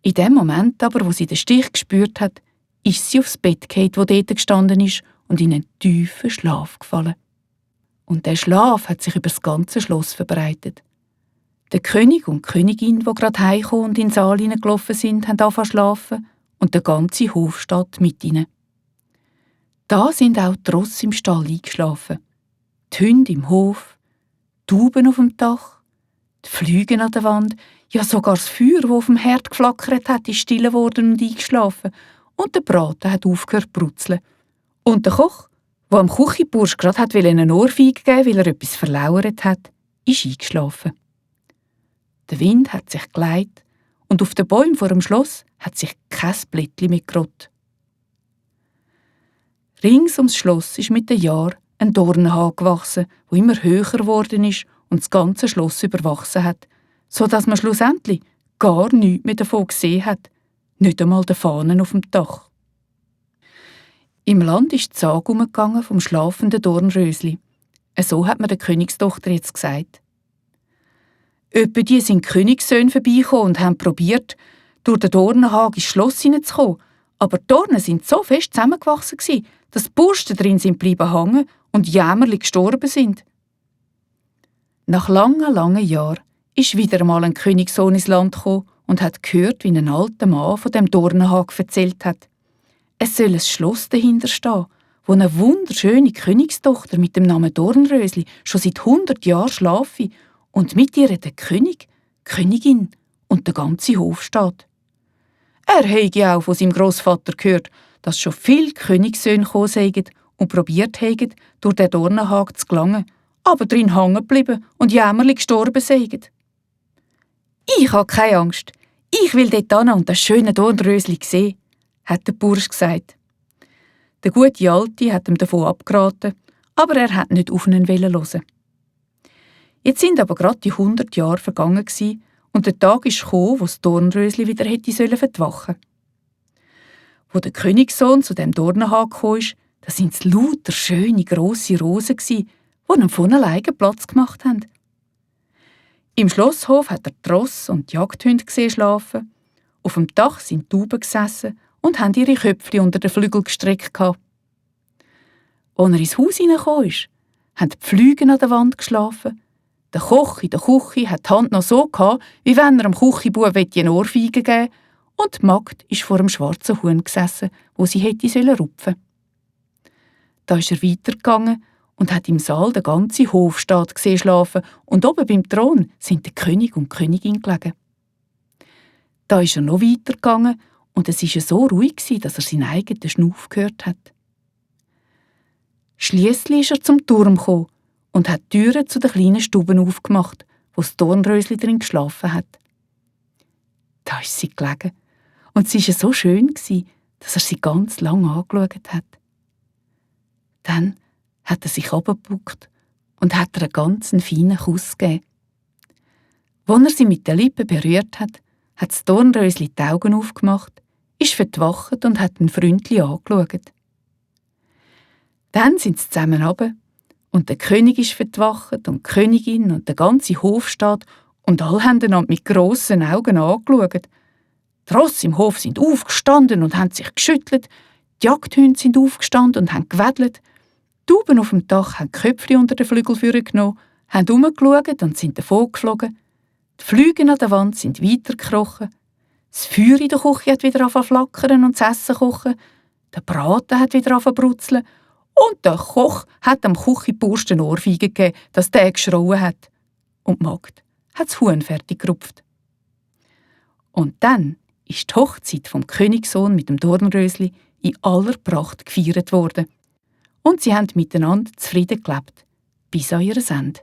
In dem Moment aber, wo sie den Stich gespürt hat, ist sie aufs Bett gefallen, wo dort gestanden ist, und in einen tiefen Schlaf gefallen. Und der Schlaf hat sich über das ganze Schloss verbreitet. Der König und die Königin, die gerade heimgekommen und in den Saal hineingelaufen sind, haben angefangen zu schlafen und der ganze Hof steht mit ihnen. Da sind auch die Rosse im Stall eingeschlafen, die Hunde im Hof, die Tauben auf dem Dach, die Flüge an der Wand, ja sogar das Feuer, das auf dem Herd geflackert hat, ist still geworden und eingeschlafen und der Braten hat aufgehört zu brutzeln. Und der Koch, der am Küchenbursch gerade eine Ohrfeige geben wollte, weil er etwas verlauert hat, ist eingeschlafen. Der Wind hat sich geleitet und auf den Bäumen vor dem Schloss hat sich kein Blättchen mehr gerollt. Rings ums Schloss ist mit den Jahren ein Dornenhag gewachsen, der immer höher geworden ist und das ganze Schloss überwachsen hat, so dass man schlussendlich gar nichts mehr davon gesehen hat, nicht einmal die Fahnen auf dem Dach. Im Land ist die Sage umgegangen vom schlafenden Dornrösli. So hat man der Königstochter jetzt gesagt. Öppe die sind Königssöhne vorbeigekommen und haben probiert, durch den Dornenhag ins Schloss hineinzukommen, aber die Dornen sind so fest zusammengewachsen, dass die Bursten drin sind bleiben hängen und jämmerlich gestorben sind. Nach langen, langen Jahren ist wieder einmal ein Königssohn ins Land gekommen und hat gehört, wie ein alter Mann von dem Dornenhag erzählt hat. Es soll ein Schloss dahinter stehen, wo eine wunderschöne Königstochter mit dem Namen Dornrösli schon seit 100 Jahren schlafe und mit ihr der König, Königin und der ganze Hof steht. Er habe auch von seinem Grossvater gehört, dass schon viele Königssöhne gekommen seien und probiert haben, durch den Dornenhag zu gelangen, aber drin hängen geblieben und jämmerlich gestorben seien. «Ich habe keine Angst. Ich will dort hin und das schöne Dornrösli sehen», hat der Bursch gesagt. Der gute Alte hat ihm davon abgeraten, aber er hat nicht auf ihn hören. Jetzt sind aber gerade die 100 Jahre vergangen und der Tag ist gekommen, wo das Dornrösli wieder hätte verwachen sollen. Wo der Königssohn zu dem Dornenhag kam, da sind es lauter schöne grosse Rosen, die ihm von alleine Platz gemacht haben. Im Schlosshof hat er die Rosse und die Jagdhunde gesehen schlafen. Auf dem Dach sind die Tauben gesessen und haben ihre Köpfchen unter den Flügeln gestreckt. Als er ins Haus hineinkam, haben die Flüge an der Wand geschlafen. Der Koch in der Küche hat die Hand noch so gehabt, wie wenn er dem Küchenbub eine Ohrfeige geben wollte, und die Magd ist vor dem schwarzen Huhn gesessen, wo sie hätte rupfen sollen. Da ist er weitergegangen und hat im Saal den ganzen Hofstaat gesehen schlafen und oben beim Thron sind der König und die Königin gelegen. Da ist er noch weitergegangen und es war so ruhig, dass er seinen eigenen Schnauf gehört hat. Schliesslich ist er zum Turm gekommen und hat die Türen zu den kleinen Stuben aufgemacht, wo das Dornrösli drin geschlafen hat. Da ist sie gelegen und sie war so schön, dass er sie ganz lang angeschaut hat. Dann hat er sich runtergebeugt und hat ihr einen ganz feinen Kuss gegeben. Als er sie mit den Lippen berührt hat, hat das Dornrösli die Augen aufgemacht, ist verwacht und hat ihn freundlich angeschaut. Dann sind sie zusammen runter und der König ist verwacht und die Königin und der ganze Hofstaat und alle haben einander mit grossen Augen angeschaut. Die Rosse im Hof sind aufgestanden und haben sich geschüttelt, die Jagdhunde sind aufgestanden und haben gewedelt, die Tauben auf dem Dach haben die Köpfchen unter den Flügeln genommen, haben herumgeschaut und sind davongeflogen. Die Flüge an der Wand sind weitergekrochen. Das Feuer in der Küche hat wieder angefangen zu flackern und das Essen kochen. Der Braten hat wieder angefangen zu brutzeln. Und der Koch hat dem Küchenbursch eine Ohrfeige gegeben, dass der geschrauen hat. Und die Magd hat das Huhn fertig gerupft. Und dann ist die Hochzeit vom Königssohn mit dem Dornrösli in aller Pracht gefeiert worden. Und sie haben miteinander zufrieden gelebt, bis an ihr Ende.